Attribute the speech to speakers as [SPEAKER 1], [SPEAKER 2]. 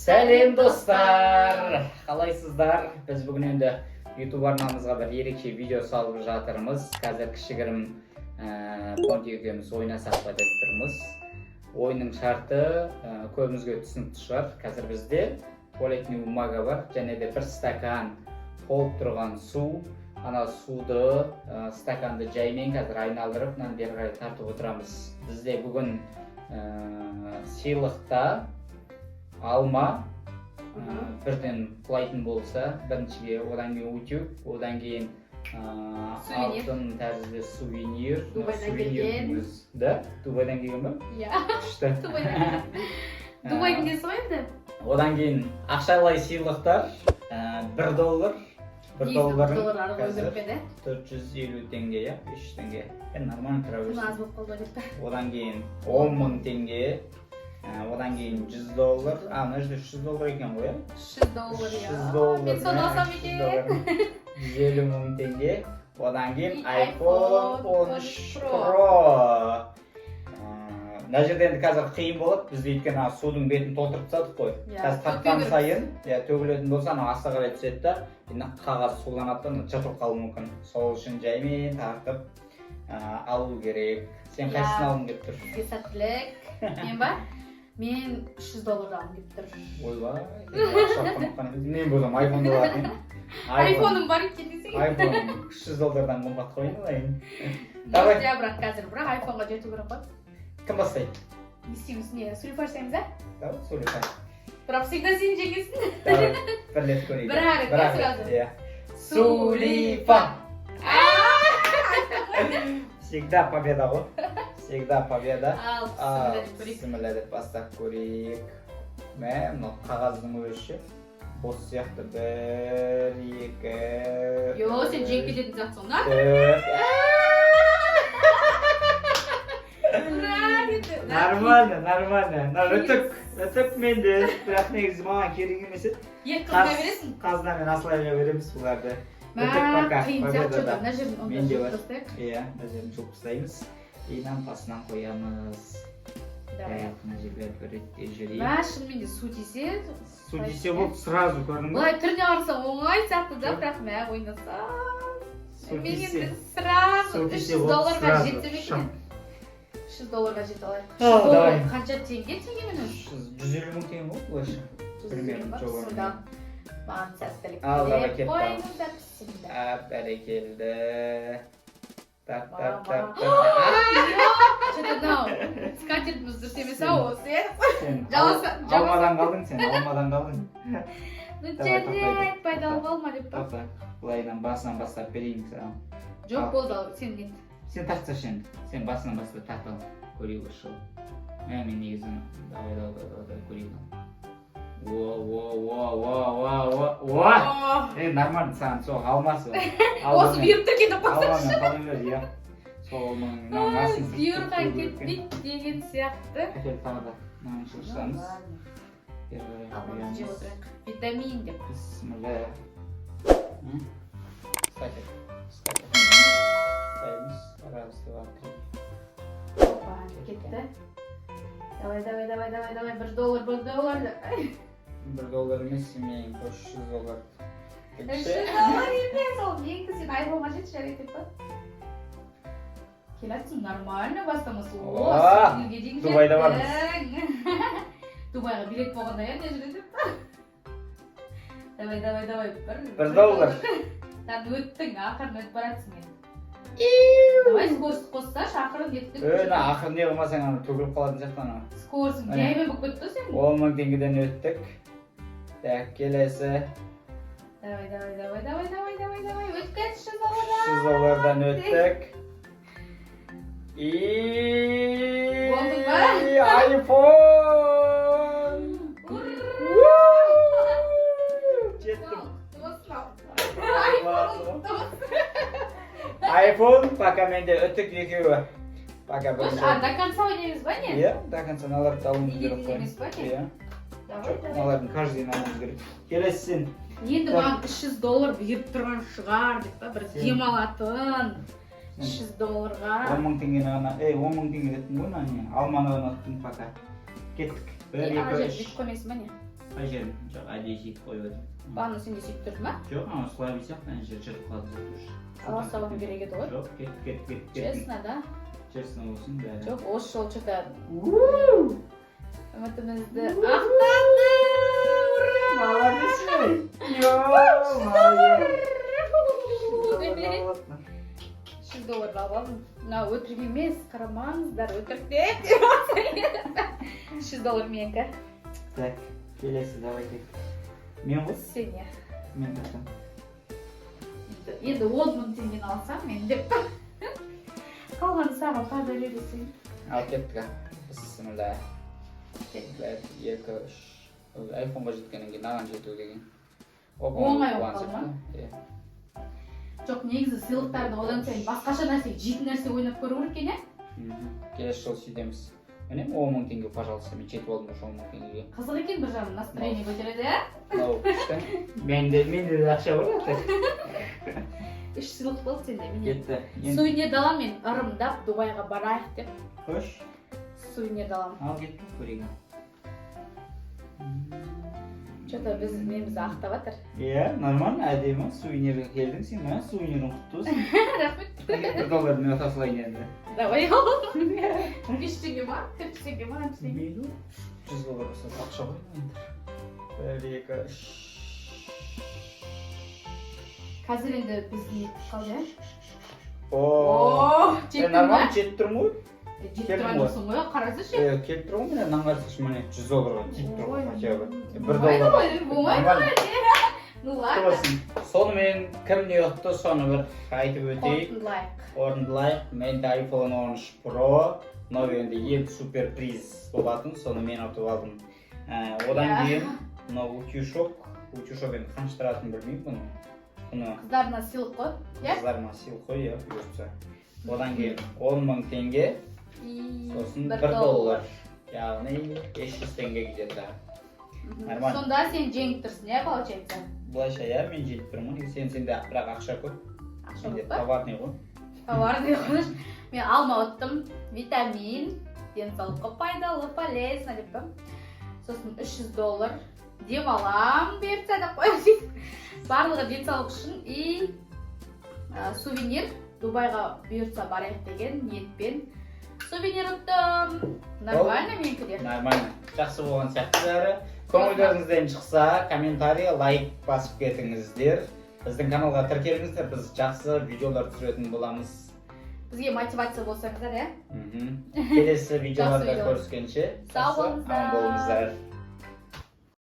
[SPEAKER 1] Сәлем, достар! Қалайсыздар? Біз бүгін енді YouTube арнамызға бір ерекше видео салып жатырмыз. Қазір кішігірім Понти екеуміз ойнасақ па деп тұрмыз. Ойынның шарты көбімізге түсінікті шығар. Қазір бізде туалетный бумага бар және де бір стакан толып тұрған су. Ана суды, стаканды жаймен қазір айналдырып, мынаны бері қарай тартып отырамыз. Бізде бүгін сыйлықта алма, бірден құлайтын болса біріншіге, одан кейін утюг, одан кейін
[SPEAKER 2] Сувенир.
[SPEAKER 1] алтын тәрізді сувенир.
[SPEAKER 2] Дубайдан
[SPEAKER 1] Сувенирдің
[SPEAKER 2] келген.
[SPEAKER 1] өзі да Дубайдан келген ба?
[SPEAKER 2] Иә.
[SPEAKER 1] Күшті.
[SPEAKER 2] Дубайдан. Дубайдың несі ғой енді?
[SPEAKER 1] Одан кейін ақшалай сыйлықтар, 1 доллар, бір
[SPEAKER 2] Негізі бір
[SPEAKER 1] доллардың
[SPEAKER 2] доллар ары қою
[SPEAKER 1] қазір
[SPEAKER 2] керек пе еді?
[SPEAKER 1] 450 теңге, иә, 500 теңге енді, нормально тұра
[SPEAKER 2] Құны
[SPEAKER 1] берсін.
[SPEAKER 2] аз болып қалды деп па?
[SPEAKER 1] Одан кейін 10 000 теңге, одан кейін 100 доллар. А, мына жерде 300 доллар екен ғой, иә?
[SPEAKER 2] 300 доллар, иә.
[SPEAKER 1] 300 доллар.
[SPEAKER 2] Мен соны алсам екен.
[SPEAKER 1] 150 000 теңге. Одан кейін
[SPEAKER 2] И
[SPEAKER 1] iPhone
[SPEAKER 2] iPhone
[SPEAKER 1] 13
[SPEAKER 2] 13
[SPEAKER 1] Pro. Мына жерде енді қазір қиын болады бізде, өйткені ана судың бетін толтырып тастадық қой.
[SPEAKER 2] Иә,
[SPEAKER 1] Қазір тартқан
[SPEAKER 2] төгу
[SPEAKER 1] сайын, иә, төгілетін болса, анау астына қарай түседі да, енді қағаз суланады да, ана жыртылып қалуы мүмкін. Сол үшін жаймен тартып алу керек. Сен
[SPEAKER 2] Иә.
[SPEAKER 1] қайсысын алғың келіп тұр?
[SPEAKER 2] Бізге сәттілік. Мен ба? Мен 300 долларды алғым келіп тұр.
[SPEAKER 1] Ойбай, ақша қымбат екен. Мен болсам, айфонды алатын едім.
[SPEAKER 2] Айфоным бар екен десең.
[SPEAKER 1] Айфон 300 доллардан қымбат қой, айналайын. Давай.
[SPEAKER 2] Иә, бірақ қазір, бірақ айфонға жету керек қой.
[SPEAKER 1] Кім бастайды?
[SPEAKER 2] Не істейміз, не, сулифа жасаймыз, а?
[SPEAKER 1] Давай, сулифа.
[SPEAKER 2] Бірақ всегда сен жеңесің.
[SPEAKER 1] Давай, бір рет көрейік.
[SPEAKER 2] Бір ақ рет,
[SPEAKER 1] Бір ақ
[SPEAKER 2] сразу.
[SPEAKER 1] рет, иә. Сулифа. Всегда победа ғой, всегда победа.
[SPEAKER 2] Ал,
[SPEAKER 1] Ал,
[SPEAKER 2] бісміллә деп көрейік.
[SPEAKER 1] Бісміллә деп бастап көрейік. Мә, мынау қағаздың өзі ше бос сияқты. Бір, екі,
[SPEAKER 2] Йо, сен жеңіп кететін сияқтысың ғой.
[SPEAKER 1] төрт.
[SPEAKER 2] Ура деді.
[SPEAKER 1] Нормально, нормально. Мына үтік, үтік менде, бірақ негізі маған керек емес еді.
[SPEAKER 2] Екі қызға бересің.
[SPEAKER 1] Қазына мен Асылайға береміз бұларды.
[SPEAKER 2] Мә,
[SPEAKER 1] Үтік пока
[SPEAKER 2] қиын сияқты.
[SPEAKER 1] победада.
[SPEAKER 2] Что-то мына жерін онда
[SPEAKER 1] Менде
[SPEAKER 2] жұлып
[SPEAKER 1] бар.
[SPEAKER 2] тастайық.
[SPEAKER 1] Иә, мына жерін жұлып тастаймыз и мынаның басынан қоямыз.
[SPEAKER 2] Давай.
[SPEAKER 1] Так, мына жерге бір реттеп жіберейік.
[SPEAKER 2] Мә, шынымен де су тисе.
[SPEAKER 1] Су тисе болды сразу, көрдің ба?
[SPEAKER 2] Былай түріне қарасаң, оңай сияқты да,
[SPEAKER 1] Жоқ.
[SPEAKER 2] бірақ мә, ойнасам
[SPEAKER 1] Су
[SPEAKER 2] мен
[SPEAKER 1] тисе,
[SPEAKER 2] енді сразу
[SPEAKER 1] су
[SPEAKER 2] үш
[SPEAKER 1] тисе
[SPEAKER 2] жүз
[SPEAKER 1] болды,
[SPEAKER 2] долларға
[SPEAKER 1] сразу
[SPEAKER 2] жетсем екен.
[SPEAKER 1] Шам.
[SPEAKER 2] 300 долларға жете алайық.
[SPEAKER 1] Ал,
[SPEAKER 2] 300 доллар
[SPEAKER 1] давай.
[SPEAKER 2] қанша теңге, теңгемен өзі?
[SPEAKER 1] 150 000 теңге ғой былайша.
[SPEAKER 2] 150 ба?
[SPEAKER 1] Примерно, жоғары.
[SPEAKER 2] Бісміллә. Маған сәттілік
[SPEAKER 1] Ал, давай,
[SPEAKER 2] тілеп
[SPEAKER 1] кетті, ал.
[SPEAKER 2] қойыңыздар, бісміллә.
[SPEAKER 1] А, бәрекелді. Так, так, так,
[SPEAKER 2] Мама.
[SPEAKER 1] так.
[SPEAKER 2] Что-то мынау скатертіміз дұрыс емес ау осы, иә.
[SPEAKER 1] Сен алмадан қалдың, сен алмадан қалдың.
[SPEAKER 2] Ну,
[SPEAKER 1] Давай, тоқтай
[SPEAKER 2] жарайды,
[SPEAKER 1] тұр.
[SPEAKER 2] пайдалы болма деп па?
[SPEAKER 1] Тоқта, былайынан басынан бастап берейін саған.
[SPEAKER 2] Жоқ,
[SPEAKER 1] Ал.
[SPEAKER 2] болды, ал сен нет.
[SPEAKER 1] Сен тартсашы енді, сен басынан бастап тарт, ал, көрейік осы жолы. Мә, мен негізі, давай, давай, давай, давай, көрейік, ал. О, о, о, о, о, о, о! Е, нормально, саған сол алмасы.
[SPEAKER 2] Осы бұйырып тұр екен деп қойсаңшы.
[SPEAKER 1] Алмамен қала бер, иә. Сол алманың мынаның астын сүртіп
[SPEAKER 2] Бұйырған
[SPEAKER 1] қою керек екен.
[SPEAKER 2] кетпейді деген сияқты.
[SPEAKER 1] Әкел, тағы да мынаны жылжытамыз. Бері қарай
[SPEAKER 2] Алмамызды жеп
[SPEAKER 1] қоямыз.
[SPEAKER 2] отырайық, витамин деп.
[SPEAKER 1] Бісміллә. М? Кстати, кстати. Ставимыз. Раз, два, три.
[SPEAKER 2] Опа, кетті. Давай, давай, давай, давай, давай, 1 доллар, 1 доллар.
[SPEAKER 1] 1 доллар емес, менікі 300 доллар.
[SPEAKER 2] 300 доллар емес ол, менікі. Сен айфонға жетші, жарайды деп па? Келатсың, нормально бастамасы. О,
[SPEAKER 1] О,
[SPEAKER 2] сенге дейін
[SPEAKER 1] Дубайда
[SPEAKER 2] жеттің. Дубайға билет болғанда, иә, мына жерде деп па? Давай, давай, давай, бір.
[SPEAKER 1] 1 доллар.
[SPEAKER 2] Там өттің, ақырын өтіп баратсың енді. Давай, скорость қоссашы, ақырын нетіп.
[SPEAKER 1] Ө, мына ақырын не қылмасаң, ана төгіліп қалатын сияқты ана.
[SPEAKER 2] Скоростың
[SPEAKER 1] Әне.
[SPEAKER 2] жаймен болып кетті ғой сенің.
[SPEAKER 1] 10 000 теңгеден өттік. Так, келесі.
[SPEAKER 2] Давай, давай, давай, давай, давай, давай, давай, өтіп кет 300 доллардан.
[SPEAKER 1] 300 доллардан өттік. И
[SPEAKER 2] Болдың ба?
[SPEAKER 1] Айфон!
[SPEAKER 2] Ура!
[SPEAKER 1] Жеттім.
[SPEAKER 2] Құтты болсын, ал.
[SPEAKER 1] Айфон.
[SPEAKER 2] Құтты болсын.
[SPEAKER 1] Айфон пока менде, үтік екеуі. Пока
[SPEAKER 2] Қош,
[SPEAKER 1] бірінші.
[SPEAKER 2] а, до конца ойнаймыз ба, не?
[SPEAKER 1] Иә, до конца мыналарды алуымыз
[SPEAKER 2] Неге
[SPEAKER 1] керек қой.
[SPEAKER 2] емес па, не?
[SPEAKER 1] Иә.
[SPEAKER 2] Давай,
[SPEAKER 1] Жоқ,
[SPEAKER 2] давай.
[SPEAKER 1] мыналардың каждыйын алуымыз керек. Келесі сен.
[SPEAKER 2] Енді маған 300 доллар бұйырып тұрған шығар деп па, бір демалатын 300 долларға.
[SPEAKER 1] 10 000 теңгені ғана, ей, 10 000 теңге деттің ғой, мына не? Алманы ғана ұттың пока. Кеттік. Бір,
[SPEAKER 2] Ана
[SPEAKER 1] екі,
[SPEAKER 2] жерді
[SPEAKER 1] үш.
[SPEAKER 2] бүйтіп қоймайсың ба, не?
[SPEAKER 1] Қай жерін? Жоқ, әдейі сөйтіп қойып отырмын.
[SPEAKER 2] Бағана сен де сөйтіп тұрдың ба?
[SPEAKER 1] Жоқ, ана слабый сияқты, ана жер жыртып қалды уже.
[SPEAKER 2] Ала салуым керек еді ғой.
[SPEAKER 1] Жоқ, кет, кет, кет, кет.
[SPEAKER 2] Честно, да?
[SPEAKER 1] Честно болсын бәрі.
[SPEAKER 2] Жоқ, осы жолы что-то үмітімізді ақтады. Ура!
[SPEAKER 1] Молодец! Ё-моё!
[SPEAKER 2] 100 долларды алып алдым. Мына өтірік емес, қарамаңыздар, өтірік деп. 100 доллар менікі.
[SPEAKER 1] Так, келесі, давай, кет. Мен ғой?
[SPEAKER 2] Сен, иә.
[SPEAKER 1] Мен тартамын.
[SPEAKER 2] Енді 10 000 теңгені алсам мен деп, қалғанын саған подарю десең.
[SPEAKER 1] Ал кеттік, а. Бісміллә. Бір, екі, үш. Айфонға жеткеннен кейін мынаған жету деген
[SPEAKER 2] Оңай болып
[SPEAKER 1] болған
[SPEAKER 2] қалды ма?
[SPEAKER 1] сияқты. Иә.
[SPEAKER 2] Жоқ, негізі сыйлықтарды одан сайын басқаша нәрсе, жейтін нәрсе ойнап көру керек екен, иә.
[SPEAKER 1] Келесі жылы сөйтеміз. Міне, 10 000 теңге, пожалуйста, мен жетіп алдым уже 10 000 теңгеге.
[SPEAKER 2] Қызық екен, бір жағынан настроение көтереді, иә.
[SPEAKER 1] Мынау күшті. Менде де ақша бар ғой.
[SPEAKER 2] Үш сыйлық болды сенде, менен
[SPEAKER 1] Кетті енді.
[SPEAKER 2] Сувенирді аламын мен, ырымдап Дубайға барайық деп.
[SPEAKER 1] Қош.
[SPEAKER 2] Сувенирді аламын.
[SPEAKER 1] Ал кеттік, көрейік.
[SPEAKER 2] Че-то біз немізді ақтап жатыр.
[SPEAKER 1] Иә, нормально, әдемі сувенирге келдің сен. Мә, сувенирің құтты болсын.
[SPEAKER 2] Рахмет.
[SPEAKER 1] 1 доллармен ұта салайын енді.
[SPEAKER 2] Давай, 5 теңге ма, 4 теңге ма, қанша теңге?
[SPEAKER 1] 100 доллар болса, ақша ғой енді. Бір, екі, үш.
[SPEAKER 2] Қазір енді біздің нетіп қалды, иә.
[SPEAKER 1] О.
[SPEAKER 2] О, жеттің ба?
[SPEAKER 1] Нормально жетіп тұрмын ғой.
[SPEAKER 2] Жетіп
[SPEAKER 1] Келдім
[SPEAKER 2] тұрған
[SPEAKER 1] ғой.
[SPEAKER 2] жоқсың ғой, қарасайшы.
[SPEAKER 1] Е, келіп тұр ғой, міне, мынаны қарасайшы, міне, 100 долларға тиіп тұр ғой хотя бы 1
[SPEAKER 2] Болмайды
[SPEAKER 1] доллар.
[SPEAKER 2] ғой, болмайды
[SPEAKER 1] Нормально.
[SPEAKER 2] ғой. Ну
[SPEAKER 1] Құтты
[SPEAKER 2] ладно.
[SPEAKER 1] болсын. Сонымен, кім не ұтты, соны бір айтып өтейік.
[SPEAKER 2] Қорытындылайық.
[SPEAKER 1] Қорытындылайық. Менде iPhone 13 Pro, мынау енді ең супер приз болатын, соны мен ұтып алдым. Одан кейін мынау утюжок. Утюжок енді қанша тұратынын білмеймін бұның құны.
[SPEAKER 2] Қыздарына сыйлық қой, иә.
[SPEAKER 1] Қыздарыма сыйлық қой, иә, бұйыртса. Одан кейін 10 000 теңге,
[SPEAKER 2] И
[SPEAKER 1] сосын
[SPEAKER 2] бір
[SPEAKER 1] 1 доллар, яғни 500 теңге где-то. Нормально.
[SPEAKER 2] Сонда сен жеңіп тұрсың, иә, получается?
[SPEAKER 1] Былайша, иә, мен жетіп тұрмын ғой. Сенде бірақ ақша көп.
[SPEAKER 2] Ақша
[SPEAKER 1] Менде
[SPEAKER 2] көп па?
[SPEAKER 1] Товарный ғой.
[SPEAKER 2] Товарный ғой. Мен алма ұттым, витамин, денсаулыққа пайдалы, полезно деп па. Сосын 300 доллар, демалам бұйыртса деп қояйын, барлығы денсаулық үшін. И сувенир, Дубайға бұйыртса барайық деген ниетпен сувенир ұттым. Нормально менікі де.
[SPEAKER 1] Нормально, жақсы болған сияқты бәрі. Көңілдеріңізден шықса, комментарий, лайк басып кетіңіздер, біздің каналға тіркеліңіздер, біз жақсы видеолар түсіретін боламыз.
[SPEAKER 2] Бізге мотивация болсаңыздар, иә.
[SPEAKER 1] Келесі видеоларда
[SPEAKER 2] видеолар.
[SPEAKER 1] көріскенше
[SPEAKER 2] Сау
[SPEAKER 1] жақсы,
[SPEAKER 2] болыңыздар.
[SPEAKER 1] аман болыңыздар.